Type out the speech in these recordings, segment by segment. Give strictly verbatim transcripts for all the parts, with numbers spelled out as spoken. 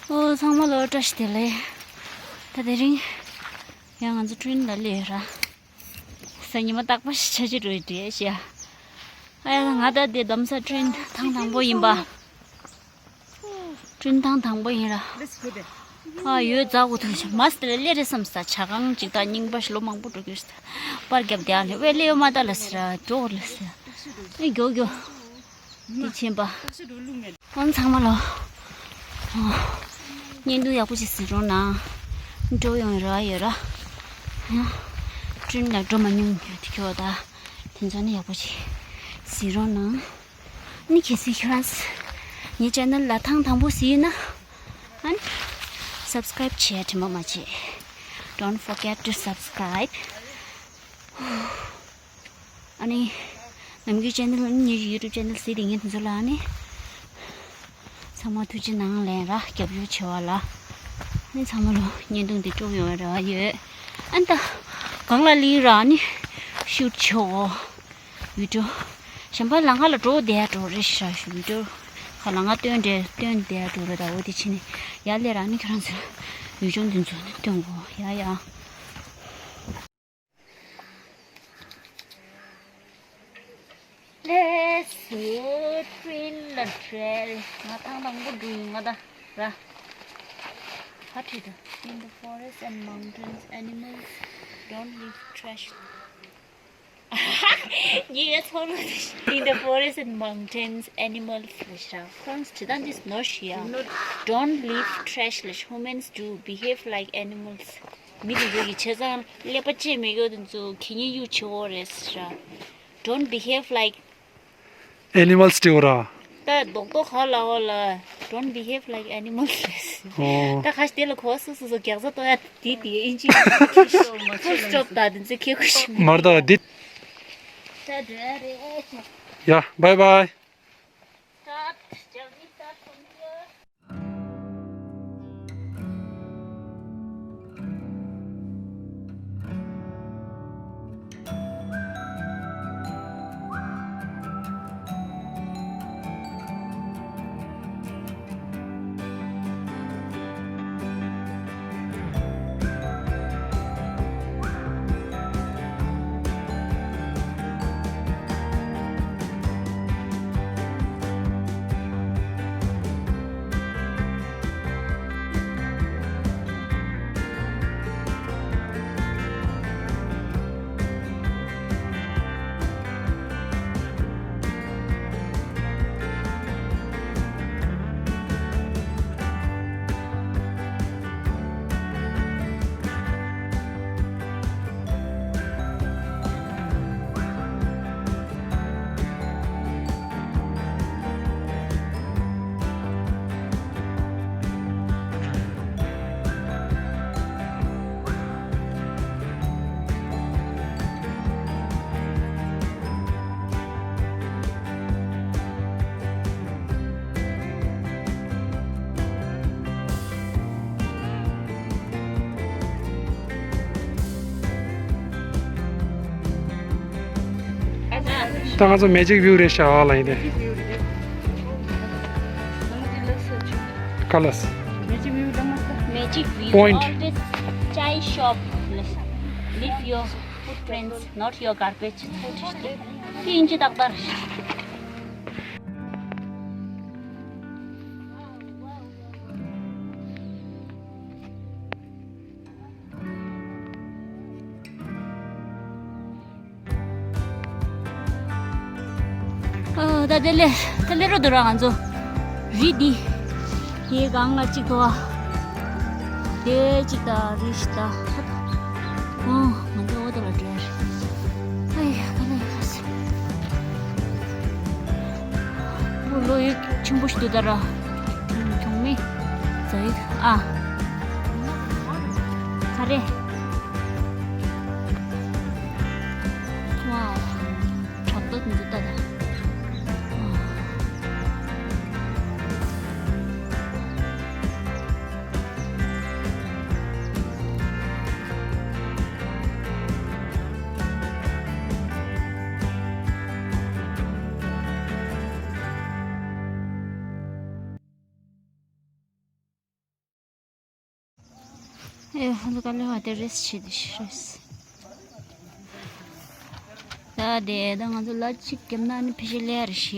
ཨོ་ཚང་མ་ལོ་བཀྲ་ཤིས་བདེ་ལེགས། ད་དེ་རིང་ཡང་ང་ཚོ་ཀྲིན་ལ་སླེབས་ར། ས་ཉི་མ་རྟག་པ་ཞིག་ཆ་ཅི་འགྲོ་ཡི་འདྲེ་ཤི་ཡ། ཨ་ཡ་ང་ད་དེ་དམ་ས་ཀྲིན་ཐེངས་དང་པོ་ཡིན་པ། ཀྲིན་ཐེངས་དང་པོ་ཡིན་ར། ཨ་ཡོད་ཛ་གོ་ཐུག་ཤ་མ་སྟེ་ལ་སླེབས་རེད་བསམ་ས་ཇ་ཁང་ཅིག་དང་རྙིང་པ་ཞིག་ལོ་མང་པོ་འགྲོ་རྒྱུ་ཞིག་པར་རྒྱབ་བསྡད་ཨ་ལེ་ཝེ་ལེ་ཡོད་མ་ད་ལ་སི་ར་འགྲོ་ལ་སི་ཨེ་མགྱོགས་མགྱོགས། འདི་ཕྱིན་པ། ཨང་ཚང་མ་ལོ། བརྙན་ཐུང་ཡག་པོ་ཞིག་གཟིགས་རོགས་གནང་། འགྲོ་ཡོང་ར་ཡོད་ར། ཀྲིན་ལ་འགྲོ་མ་མྱོང་ཡོད་དེ་ཁྱོད་ད། དེ་ཚོ་ནི་ཡག་པོ་ཞིག་གཟིགས་རོགས་གནང་། ནི་གལ་སྲིད་ཁྱོད་རང་ངའི་ཆེ་ནལ་ལ་ཐེངས་དང་པོ་གཟིགས་ཡོད་ན། ཨན། སབ་སི་ཀ་རེབ་བྱེད་དྲན་པ་མ་བརྗེད། Don't forget to subscribe. ཨ་ནི། ནམ་རྒྱུན་ཆེ་ནལ་ནི་ངའི་ཡུ་ཊུབ་ཆེ་ནལ་གཟིགས་དེ་ངས་དེ་ཚོ་ལ་ཨ་ནི། ཚང་མ་ཐུགས་རྗེ་གནང་ལན་ར་རྒྱབ་སྐྱོར་བྱེད་པ་ལ། ཨ་ནི་ཚང་མ་ལོ་བརྙན་ཐུང་འདི་སྤྲོ་ཡོང་བའི་རེ་བ་ཡོད། ཨ་ནི་ད། གང་ལ་ལིང་ར་ཨ་ནི། ཤུཊ་བྱེད་འོ། བི་ཌིའོ། གཞན་པ་ལ་ང་ལ་འགྲོ་བསྡད་འགྲོ་རེད་ཤག་ཤུ་བི་ཌིའོ། ཁ་ལ་ང་སྟོན་འདྲེ་སྟོན་བསྡད་འགྲོ་རེད་ད་འོ་དེ་ཕྱིན་ནས་ཡར་སླེབས་ར་ཨ་ནི་ཁྱོད་རང་ཚོ། ཡུལ་ལྗོངས་འདི་ཚོ་ནི་སྟོན་གོ་ཡ་ཡ། Let's go, Greenland Trail. ང་ཐང་དང་པོ་འགྲོ་ཡིན་ང་ད་ར། ཧ་ཁྲིད་དོ། In the forest and mountains, animals don't leave trash. ངའི་ཚོར་བ་དེ། In the forest and mountains, animals ལ་ཤ་ཁོང་ཁྲི་དང་འདིས་ནོར་ཤི་ཡ། Don't leave trash ལ་humans do behave like animals. མི་དེ་ཚོ་གི་བྱས་ཙང་ཀླད་པ་ལྕེ་མེད་གི་དེ་ཚོ་གད་སྙིགས་གཡུག་བྱེད་འོ་རེད་ཤ། Don't behave like animals ལྟེ་བ་ར། ད་རྡོག་རྡོག་ག་ལ་འོ་ལ། Don't behave like animals རེད། ཨོ། ད་ཁ་ཤས་དེ་ལ་གོ་སོ་སོ་སོ་རྒྱག་ས་ཏོ་ཡ་དེ་དེ་ཨིན་ཇི་full stop ད་དེ་ཚོ་ཁེ་ཁོ་ཤི་མར་ད་དེ། ད་འགྲོ་ཡ་རེད། ཡ་bye bye. Start, journey start from here. ད་ང་ཚོ་Magic View རེད་ཤག་ཨ་ལ་ཡིན་ཏེ། Colors. Magic View. Point. All this chai shop. Leave your footprints, not your garbage. ཐིང་ཅི་ཏག་ཏག་ཨ། ད་དེ་ལས་དེ་ལས་རོ་དུ་ར་ང་ཚོ་རི་འདི་དེའི་སྒང་ལ་གཅིག་ཏོ། དེ་གཅིག་ད་རི་ཞིག་ད། ཨ། ང་ཚོ་འོ་དེ་ལ་འགྲོ་ཡ་རེད། ཨ་ཡ་ག་ལ་ཡ་སི། འོ་ལོ་ཡུག་ཆེན་པོ་ཞིག་འདུག་ད་ར། ཁྱུང་མི་ཛ་ཡུག་ཨ། ག་རེ། ཝའོ། བྲག་རྡོ་འདི་ལྟ་ད། ཨེ། ཧ་ལ་ཀ་ལེ་བ་དེ་རེས་བྱེད་དེ་ཤི་རེས། ད་དེ་ད་ང་ཚོ་ལ་གཅིག་བརྒྱབ་ན་ནི་ཕི་ཤི་ལེ་རེ་ཤི་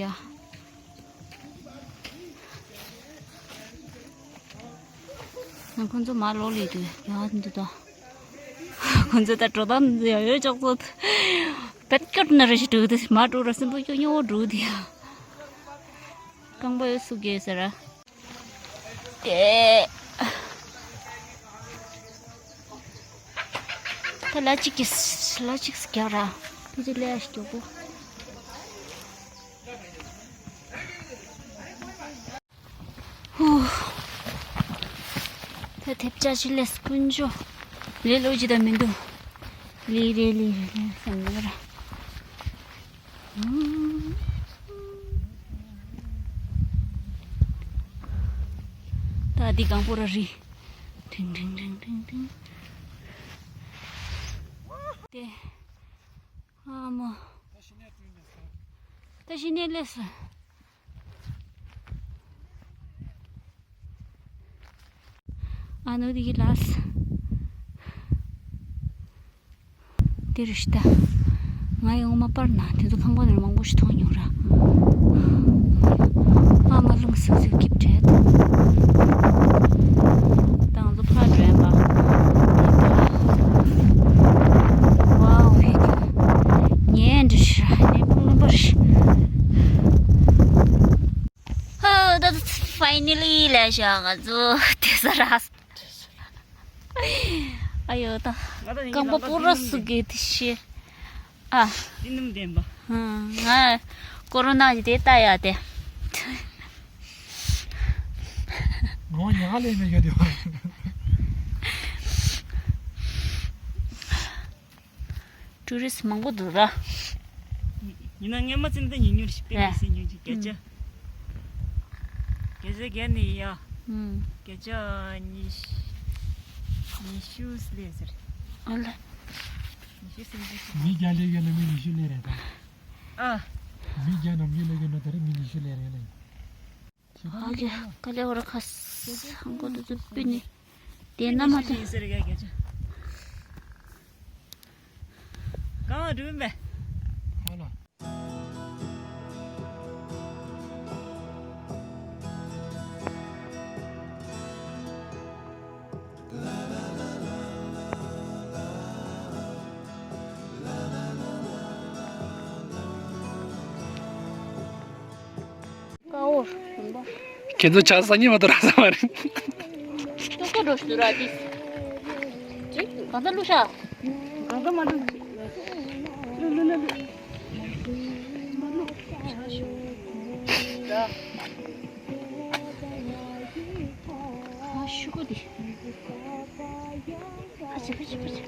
ཡ། ཁོང་ཚོ་མ་ལོག་ལས་དུས་ཡག་འདུག་ད། ཁོང་ཚོ་ད་འགྲོ་སྟངས་འདི་ཡག་ཡོད་ཅོག་ཚོ། བད་སྐྱོར་ན་རེ་ཞིག་འགྲོ་དེ་མ་འགྲོ་ར་སེམས་པ་སྐྱོ་སྐྱོ་འགྲོ་དེ་ཡ། རྐང་པ་ཡོད་སུ་གེ་ཟེར་ར། དེ། ད་ལ་གཅིག་གིས་ལ་གཅིག་སྐྱག་ར། དེ་ཅི་ལས་སྐྱོ་གོ། ཧུ། ད་ཐེབས་ཆག་ཅི་ལས་དཀོན་མཆོག་ལས་ལོ་ཅི་ད་མི་འདུག་ལི་རེ་ལི་རེ་ལི་སམ་ལ་ར། ད་འདི་གང་པོ་ར་རི། ཁྲིང་ཁྲིང་ཁྲིང་ཁྲིང་ཁྲིང་། དེ། ཨ་མ། ད་ཤི་ནས་ལས། ཨ་ནུ་དེ་གི་ལས། དེ་རུ་ཤི་ད། ང་ཡི་འོ་མ་པར་ན་དེ་ཚོ་ཕང་པ་ནས་མང་པོ་ཞིག་མཐོང་མྱོང་ར། ཨ་མ་རླུང་སིབ་སིབ་ཀིབ་བྲེད། ད་ང་ཚོ་ཕར་འགྲོ་ཡ་པ། ཝའོ་ཧེ་ཀ་ཉན་འདྲི་ཤི་ར་ནས་ཕུང་ལུམ་པར་ཤི། ཧོ། ད་ཕའི་ནལ་ལི་ལས་བྱ་ང་ཚོ་དེ་ས་ར། ཨ་ཡོ་ད། རྐང་པ་པོ་ར་སུ་གེ་དེ་ཤི། ཨ། འདི་སྣུམ་ལྡན་པ། ང་ཀོ་རོ་ན་ཞིག་དེ་ལྟ་ཡ་དེ། ངོ་ཉག་ལས་མེད་ག་དེ་བ། ཊུ་རི་སི་མང་པོ་འདུག་ར། ཡིན་ན་སྔན་མ་ཙམ་དུ་ཉིན་ཉུར་ཞིག་པེ་རེད། མི་སེ་ཉུར་ཞིག་བརྒྱ་ཆ། བརྒྱ་ཆ་བརྒྱ་ནས་ཡ། བརྒྱ་ཆ་ཉི་ཤུ་ཉི་ཤུ་ལས་ཟེར། ཨ་ལ། ཉི་ཤུ་སུམ་ཅུ་ཞིག་མི་བརྒྱ་ལས་ཡོད་ན་མི་ཉི་ཤུ་ལས་རེད་ད། ཨ། མི་བརྒྱ་ནམ་ཡོད་ལས་ཡོད་ན་ད་རེས་མི་ཉི་ཤུ་ལས་རེད་ལ། ཨ་ཀྱ་ཀ་ལེ་བོ་ར་ཁ་སང་གོ་དུ་དུ་པི་ནི་དེ་ན་མ་ཐོ། ཟེར་ག་ག་ཅི། གང་བ་འགྲུབ་མེད། ཧ་ལ། ཁྱེད་ཚོ་ཆ་ས་ཉི་མ་དུ་ར་ས་མ་རེད། ཏོག་ཏོ་འགྲོ་ཞུ་ར་དིས། ཅིག་གང་ཚ་བླུགས་ཤག་གང་ཚ་མ་བླུགས། བླུགས་བླུགས་བླུགས་བླུགས། མ་བླུགས། ཆ་ཞུ། ར། ཨ་ཤུ་གུ་དི། ཕ་ཆེ་ཕ་ཆེ་ཕ་ཆེ།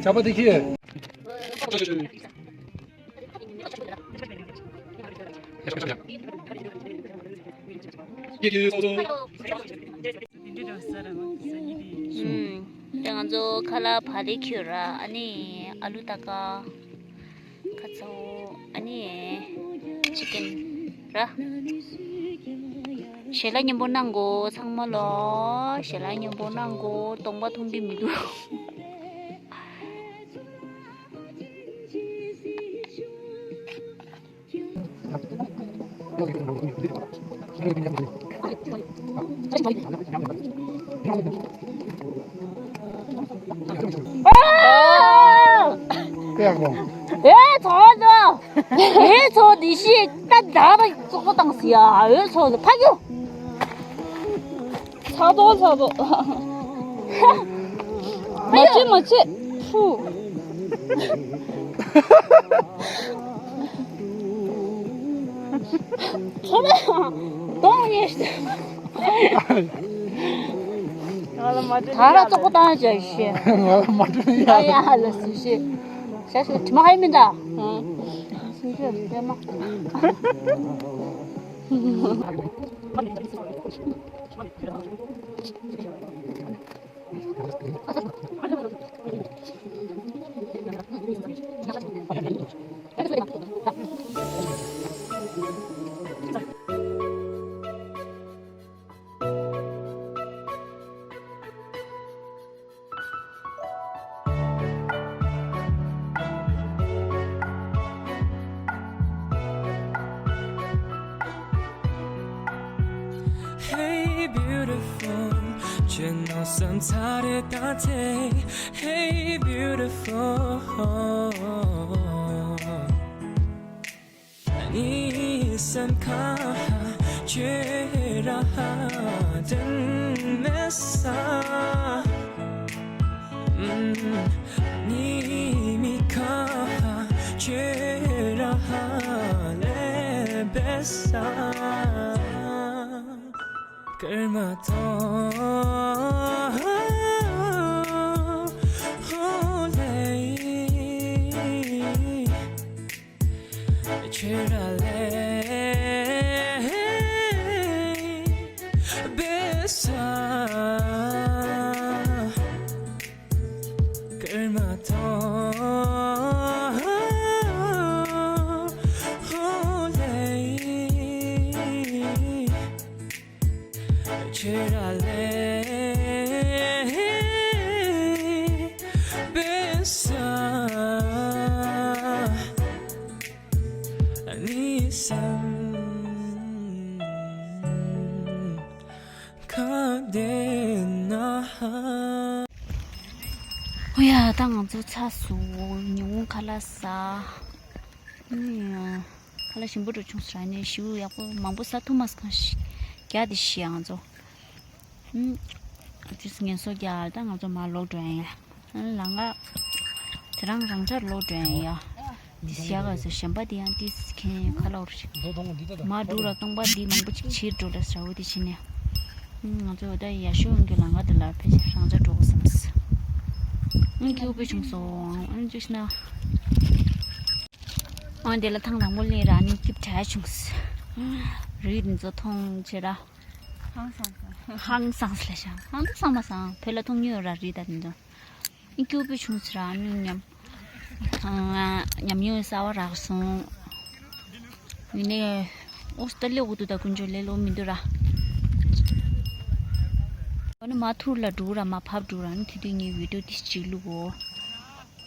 ཇག་པ་དེ་ཁྱེར། ཨུམ། དེ་ང་ཚོ་ཁ་ལག་བག་ལེབ་ཁྱེར་ར། ཨ་ནི་ཨ་ལུ་ཏ་ཀ། ཁ་ཚ་བོ། ཨ་ནི་ཅི་ཀེན་ར། ཞལ་ལག་མཉམ་པོ་གནང་གོ་ཚང་མ་ལོ། ཞལ་ལག་མཉམ་པོ་གནང་གོ་སྟོང་པ་མཐོང་གི་མི་འདུག་ཨེ་ཚོ་ཚོ། ཨེ་ཚོ་འདི་ཤི་ད་ད་བ་ཙོག་པོ་བཏང་སི་ཡ། ཨེ་ཚོ་ཚོ་ཕ་གི། ཚ་དོ་ཚ་དོ། མ་བྱེད་མ་བྱེད། ཕུ། ཚོ་ལ་གདོང་ཉེས། ད་ར་བཙོག་པོ་བཏང་བྱ་ཤེས། ང་ལ་མ་སྤྲོད་ཡ། ཡ་ལ་སུ་ཤེས། ཤ་ཤེས་དྲི་མ་ཧའི་མིན་ད། སུ་ཤེས་པད་མ། Hey beautiful, ཁྱོད་ནོར་སོང་ཚར་རེད་ད་དེ། Hey beautiful. ངའི་སེམས་ཁ་ཁྱོད་ར་དྲན་མེད་ས། ངའི་མིག་ཁ་ཁྱོད་ར་ལས་བེ་ས། སྐར་མ་ཐོག་ལས། ཁྱོད་ར་ལས་བེ་ས། སྐར་མ་ཐོག་ལས། ཁྱོད་ར་ལས་བེ་ས། ངའི་སེམས་ཁ་བདེ་ན། ཨོ་ཡ། ད་ང་ཚོ་ཚར་སོང་། ཉིན་གུང་ཁ་ལག་ཟ། ཨུམ། ཁ་ལག་ཞིམ་པོ་འགྲོ་བྱུང་ཟེར་ནས་ཞིའུ་ཡག་པོ་མང་པོ་ཟ་ཐུབ་མ་སོང་ཞིག་རྒྱག་དེ་ཤི་ཡ་ང་ཚོ། ཨུམ། ཨ་ཙི་ངལ་གསོ་རྒྱག་ད་ང་ཚོ་མར་ལོག་འགྲོ་ཡ་ཡ། ཨ་ལང་ཀ་དེ་རང་རང་འཇགས་ལོག་འགྲོ་ཡ་ཡ། འདི་ཟ་ཡ་ག་ཚོད་གཞན་པ་དེ་ཡང་ཏིས་ཁེན་ཁ་ལོག་རེད། མར་འགྲོ་ར་སྟོང་པ་འདི་མང་པོ་ཅིག་ཕྱིར་འགྲོ་ར་ཟ་འོ་དེ་བྱས་ནས། ཨུམ། ང་ཚོ་ད་ཡ་ཤོ་ཡོང་གི་ལང་ཀ་དེ་ལ་ཕལ་ཆེར་རང་འཇགས་འགྲོ་དགོས་བསམ་སོང་། ཨུམ། སྐྱིད་པོ་བྱུང་སོང་། ཨུམ། ཅིག་ན། ཨོ་དེ་ལ་ཐེངས་དང་པོ་སླེབས་ར་ནི་སྐྱིད་དྲགས་བྱུང་། རི་འདི་ཚོ་མཐོང་བྱེད་ར། ཧང་སངས་སོང་། ཧང་སངས་ལ་ཤ་ཧང་སངས་མ་སངས་བོད་ལ་མཐོང་མྱོང་ཡོད་ར་རི་ད་འདི་ཚོ། ཨི་སྐྱིད་པོ་བྱུང་ཟེར་ར་ནི་ཉམས། ཉམས་མྱོང་གསར་བ་རག་སོང་། ཡིན་ནའི་ཨོ་སྟ་ལེ་འོ་དུ་ད་ཀུན་སྤྱོད་ལེ་ལོ་མི་འདུག་ར། ཨོ་ནི་མ་ཐུར་ལ་འགྲོ་ར་མ་ཕབ་འགྲོ་ར་ནི་དེ་དུས་ངའི་བི་ཌིའོ་དེ་གཅིག་བླུག་གོ།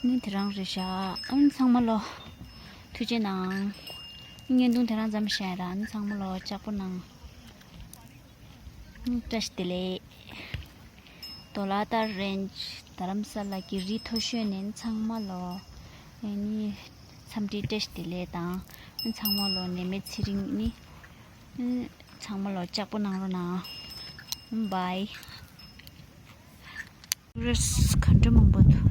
ནི་དེ་རང་རེད་ཤག་ཨང་ཚང་མ་ལོ། ཐུགས་རྗེ་གནང་། བརྙན་ཐུང་དེ་རང་ཙམ་བཤད་ར་ཨང་ཚང་མ་ལོ་ལྕགས་པོ་གནང་། བཀྲ་ཤིས་བདེ་ལེགས། རྡོ་ལ་ཏར་རེན་ཇི་རྡ་རམ་ས་ལ་གི་རི་མཐོ་ཤོས་ནས་ཚང་མ་ལོ། ཨེ་ནི། འཚམས་འདྲི་བཀྲ་ཤིས་བདེ་ལེགས་དང་། ཚང་མ་ལོ་ནད་མེད་ཚེ་རིང་ནི། ཚང་མ་ལོ་ལྕགས་པོ་གནང་རོགས་གནང་། བཱའི། ཊུ་རི་སི་ག་འདྲ་མང་པོ་འདུག་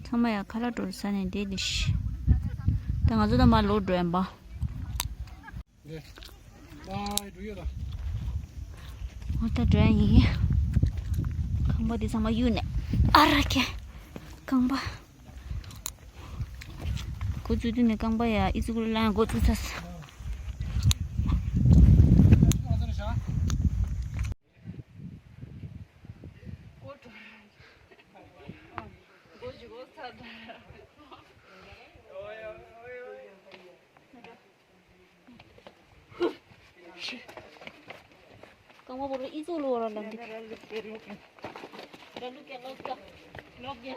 ཚང་མ་ཡང་ཁ་ལག་འགྲོ་ས་ནས་བསྡད་དེ་ཤི། ད་ང་ཚོ་ད་མར་ལོག་འགྲོ་ཡིན་པ། འོ་ད་འགྲོ་ཡིན། ཁང་པ་འདི་ཚང་མ་གཡུག་ནས་ཨ་ར་ཁེ། ཁང་པ། འགོ་བཙུགས་དུས་ནས་རྐང་པ་ཡ་ཨི་ཙི་ཀུ་ལ་ལ་ཡང་འགོ་བཙུགས་ཚར་སོང་། རྐང་པ་བོར་ཨི་ཙི་ཀུ་ལ་ལ་ལ་འདི། ར་ལུག་རྒྱ་ལོག་རྒྱ། ལོག་རྒྱ།